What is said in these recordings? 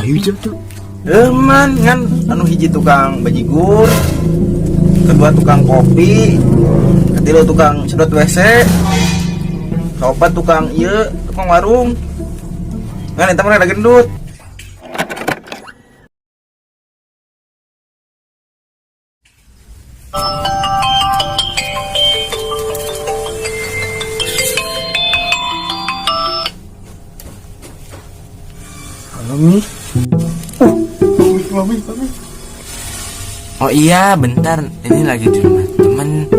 Tah hiji tuh. Man ngan anu hiji tukang bajigur, kedua tukang kopi, ketiga tukang sedot WC, kaopat tukang ieu, tukang warung. Ngan eta mah rada gendut. Halo Mi. Mami, mami. Oh iya, bentar. Ini lagi di rumah temen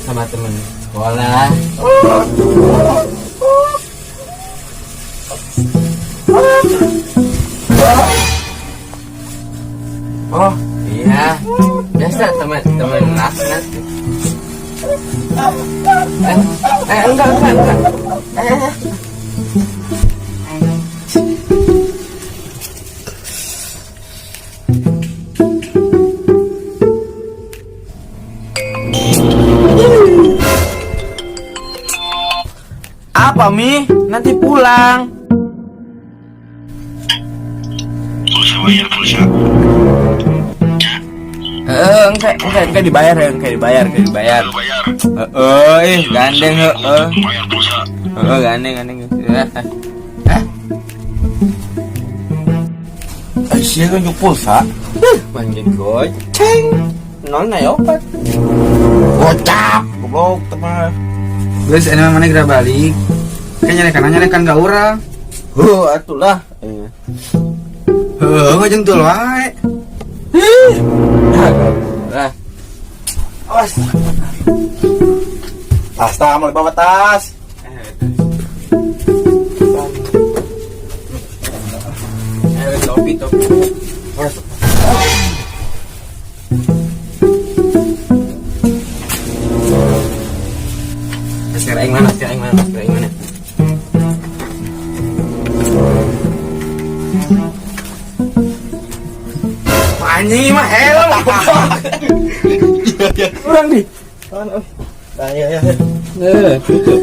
sama temen sekolah. Oh iya, biasa teman-teman laknat. Enggak enggak enggak. Eh. Apa Mi? Nanti pulang. Pulsa bayar pulsa. Enggak dibayar ya, enggak dibayar, enggak dibayar. Lu bayar. Heeh, ih, gandeng heeh. Bayar pulsa. Heeh, gandeng gandeng. Hah? Aisyah kan nyuk pulsa. Panggil goceng. Nol na opat. Gocap, goblok teman. Guys, ini mana geura balik. Kayak nyarekan nyarekan gak urang. Huh, atulah. Heuh, ngajeng tul wae. Lah, Awas. Tas tah mau bawa tas. Topi topi. Masker aing mana? Masker aing mana? Masker aing mana? Anjing mah helm. Kurang nih. Nah, iya iya. Eh, tutup.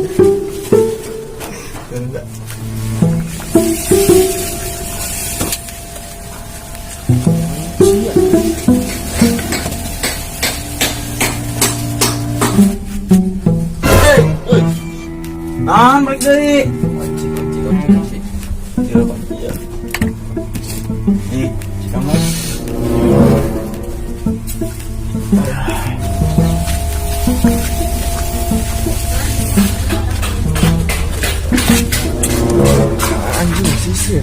Nah, balik deui. Kunci, kunci, kunci, kunci. Iya, kunci ya. Nih, kamu. Anjing sisir.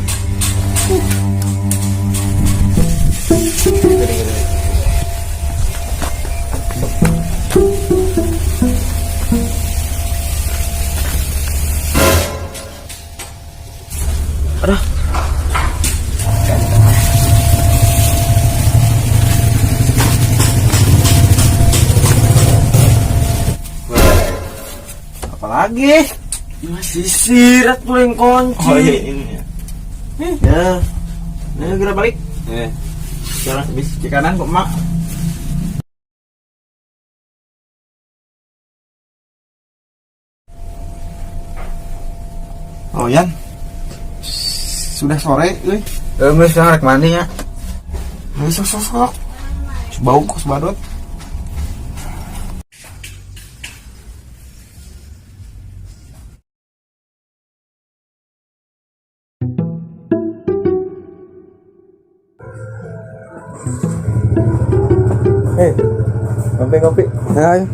Apalagi? Masih sisir atuh yang kunci. Oh iya ini. Ya. Ya. Nah, gerak balik. Eh, Jalan habis ke kanan kok, Mak. Oh, Yan. Sudah sore, euy. Geus sekarang rek mandi nya. Geus sok sok sok. Bau kos badut. Ngopi ngopi. Ayo.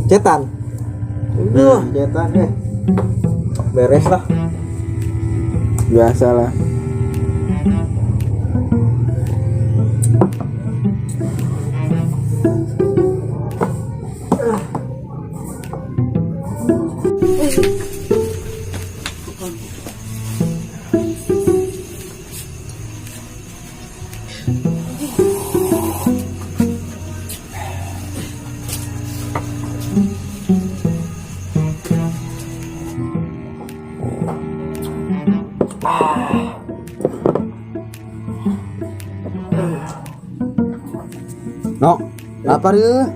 Cetan. Duh, cetan eh. Beres lah. Biasalah. No, lapar ya.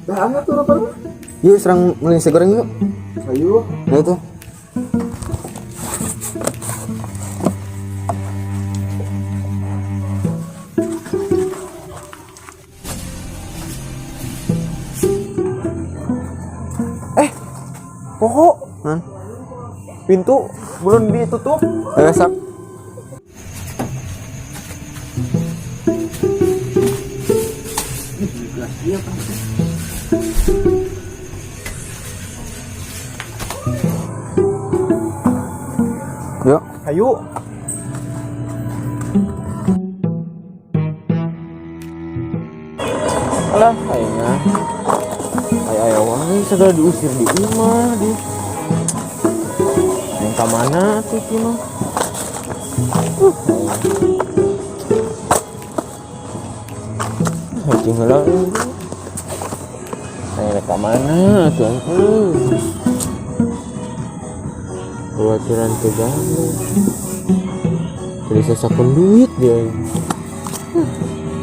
Dah hangat tuh lapar mah. Yuk serang beli nasi goreng yuk. Ayo. Nah itu. Eh, pokok Hah? pintu belum ditutup. Eh, sak. Yuk. Ayo. Alah, kayaknya. Ayo ayo wae segala diusir di imah di. Yang ka mana tuh ki mah? Anjing heula. Ayo ka mana tuh anjing? Khawatiran teu gawe. Jadi sesakun duit dia.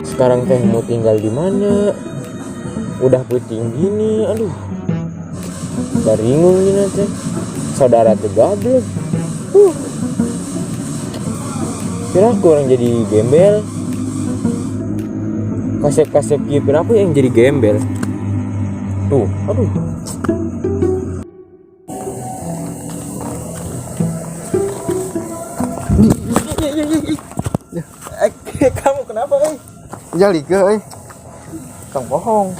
Sekarang teh mau tinggal di mana? Udah puting gini, aduh. Baringung gini teh. Saudara teh gablek. Kira aku orang jadi gembel. Kasep-kasep kieu kenapa yang jadi gembel? Tuh, aduh. Eh, kamu kenapa, eh? Jali ke euy. Kang bohong.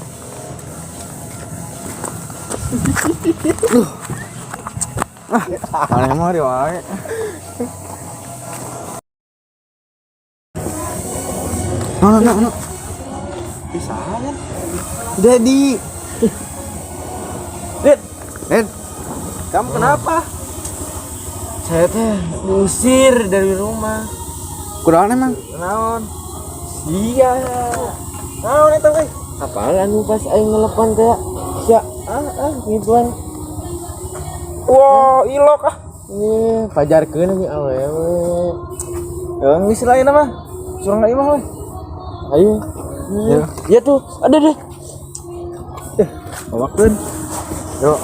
Aneh mah dia wae. No, no, no, no. Bisa kan? Dedi. Dit, Ded, kamu kenapa? Saya teh diusir dari rumah. kunaon emang? Naon? Iya. Naon eta euy? Apaan anu pas aing ngelepan teh? Sia, gituan. Wah, ilok ah. Ih, pajarkeun anjing awewe. Ya geus lain mah. Surang ka imah we. Ayo. Ya. Iya tuh, ada deh. Bawakeun. Yuk.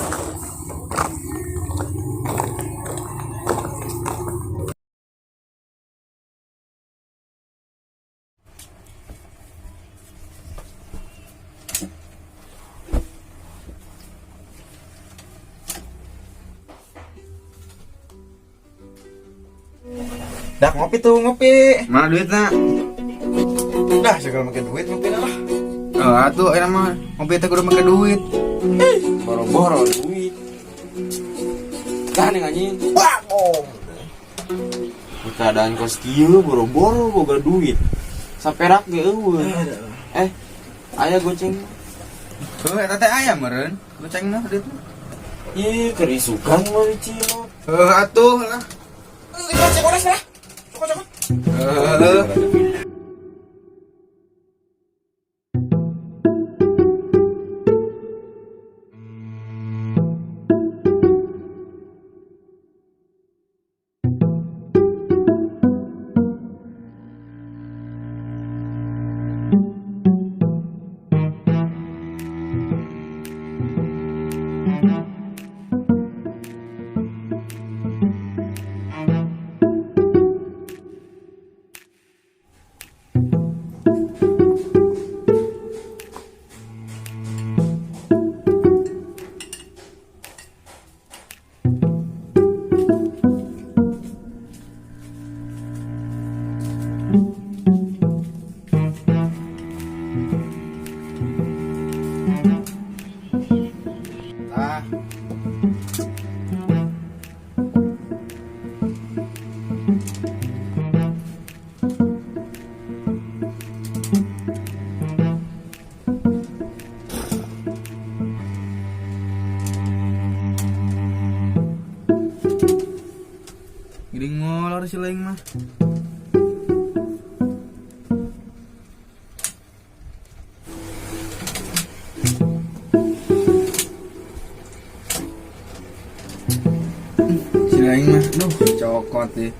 Dah ngopi tuh, ngopi. Mana duitnya? Dah segala make duit ngopi lah. Oh, atuh enak mah ngopi teh kudu make duit. Boro-boro duit. Dah nih anjing. Wah, om. Keadaan kos kieu boro-boro boga duit. Saperak ge eueuh. Eh, aya goceng. Heuh, eta teh aya meureun. Goceng mah duit. Ih, kerisukan mah di Cina. Heuh, atuh lah. Goceng oras lah. Cokot cokot. Heuh. Tah. Geuning molor si laing mah. Si laing mah, duh, cokot deh.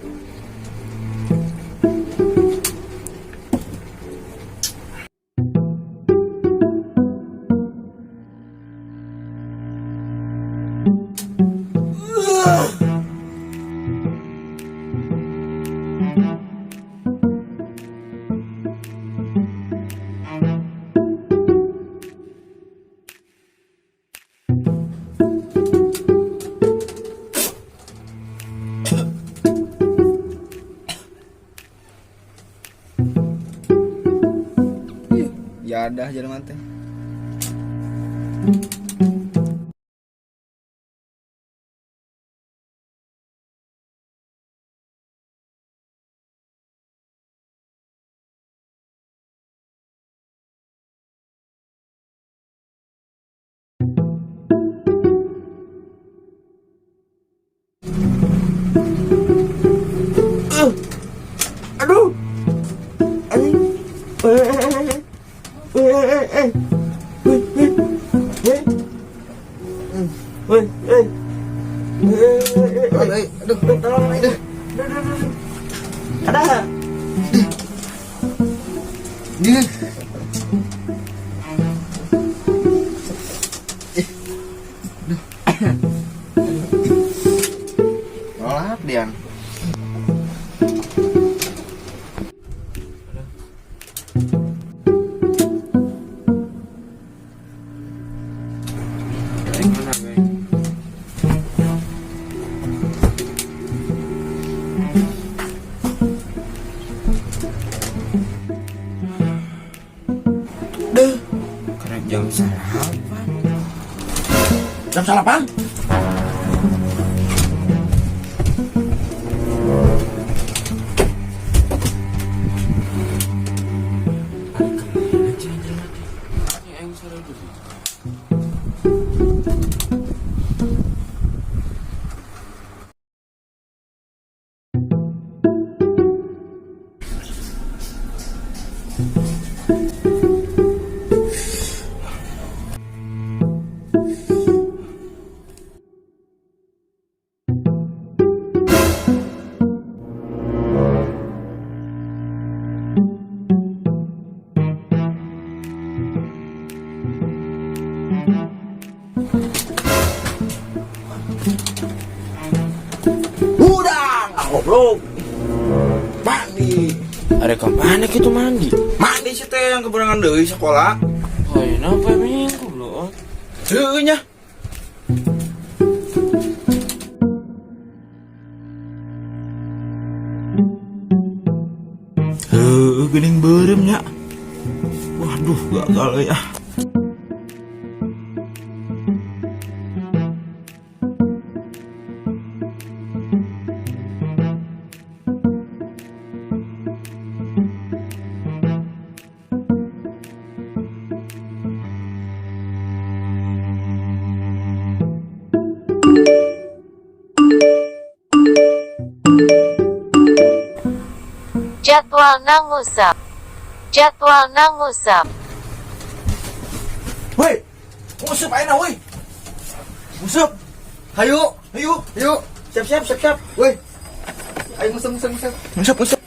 Gadah jelema teh. Aduh. Anjing. Eh, eh, eh, eh. Eh, eh, eh. Eh, eh. Eh, eh, eh. Aduh, Aduh, tolong aduh. Aduh, aduh, aduh. Ada. Dia. Nolak Dian. Mana gue? Duh, karena jam sarapan. Jam salapan. Ada kemana cenah jelema teh? Ini aing sareng dulu. Udang, ah, goblok. Mandi. Ada kemana gitu mandi? Mandi sih teh yang keberangan deui sekolah. Oh, iya, apa minggu belum? Heueuh nya. Heueuh geuning beureum nya. Waduh, gagal euy ah. Jadwal nangusap. Jadwal nangusap. Woi, nguseup ayeuna woi. Nguseup. Hayu, Ayo, yuk. siap siap siap siap. Woi. Ayo nguseup nguseup nguseup. Nguseup nguseup.